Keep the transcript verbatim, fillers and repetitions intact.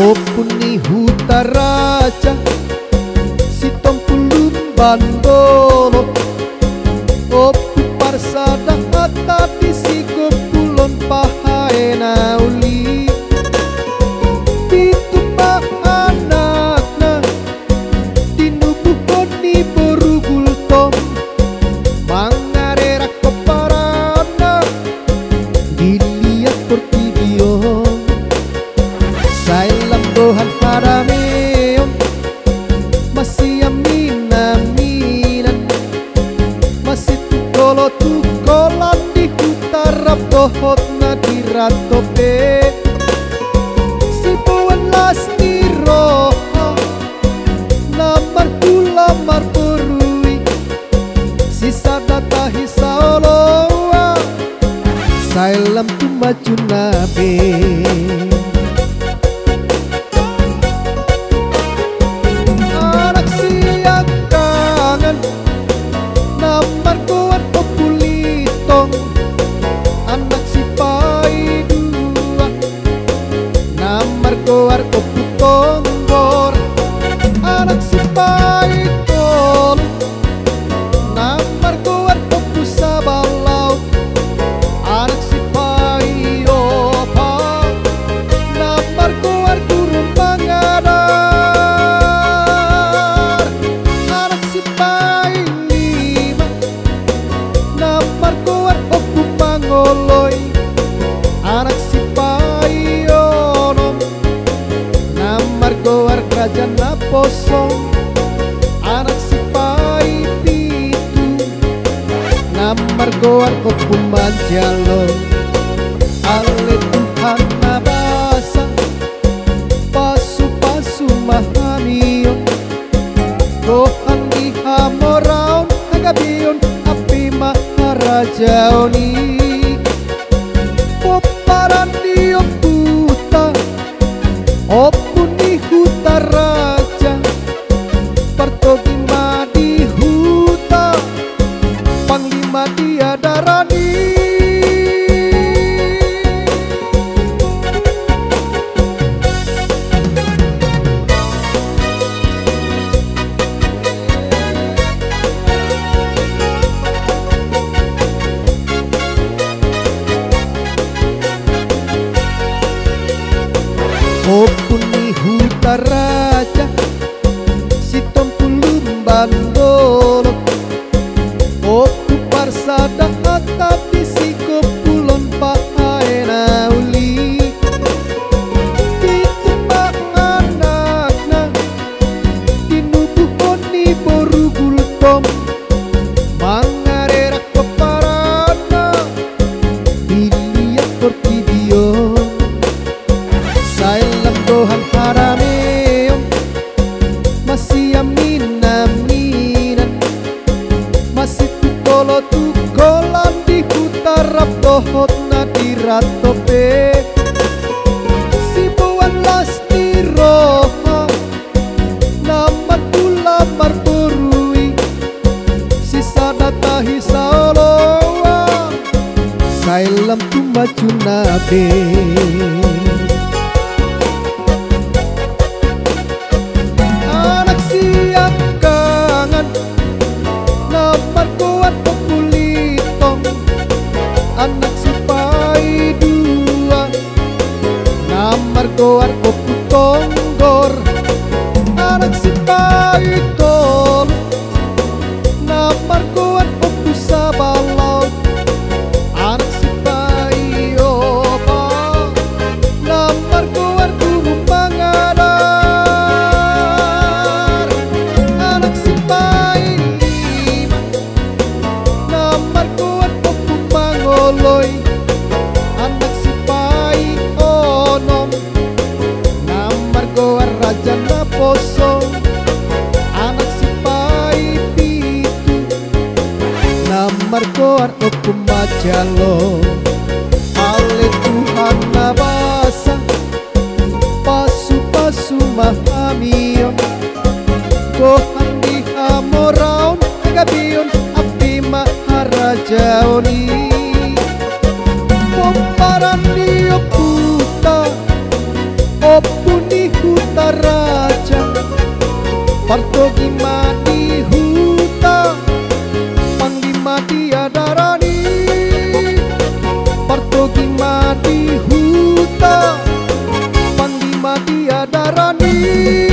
Ompu ni Hutaraja, Sitompul Lumban Dolok, Ompu parsada hata di sigompulan Pahae na uli. Pitu ma anakna, tinubuhon ni boru Gultom, mangarerang pomparanna di liat portibi on. Sai lam dohot hadameon, masiaminaminan, masitungkoltungkolan di huta rap dohot na di ranto pe. Siboan las ni roha, na marhula marboru i, sisada tahi saoloan, sai lam tu majunna be. Anak siangkangan, na margoar Ompu Lintong, anak sipaidua, na margoar Ompu Tonggor, anak sipaitolu, na margoar Ompu Sabalaok, anak sipaiopat, na margoar Guru Mangadar, anak sipailima, na margoar Ompu Mangoloi, anak sipaionom, na margoar Raja Naposo, anak sipaipitu, na margoar Ompu Manjalo. Ale Tuhan na basa, pasupasu ma hami on, gohan di hamoraon, hagabeon, api ma harajaon i. Pomparan ni ompunta, Ompu ni Hutaraja, partogi ma di huta, panglima di adaran i. Ompu ni Hutaraja, Sitompul Lumban Dolok, Ompu parsada hata di sigompulan Pahae na uli. Pitu ma anakna, tinubuhon ni boru Gultom, mangarerang pomparanna di liat portibi on. Sai lam dohot hadameon, masiaminaminan, masitungkoltungkolan di huta rap dohot na di ranto pe. Siboan las ni roha, na marhula marboru i, sisada tahi saoloan, sai lam tu majunna be. Anak siangkangan, na margoar Ompu Lintong, anak sipaidua, na margoar Ompu Tonggor, anak sipaitolu, na margoar Ompu Sabalaok, anak sipaiopat, na margoar Guru Mangadar, anak sipailima, na margoar Ompu Mangoloi, anak sipaionom, na margoar Raja Naposo, anak sipaipitu, na margoar Ompu Manjalo. Ale Tuhan na basa, pasupasu ma hami on, gohan di hamoraon, hagabeon, api ma harajaon i. Pomparan ni ompunta, Ompu ni Partogi ma di huta, panglima di adaran i. Partogi ma di huta, panglima di adaran i.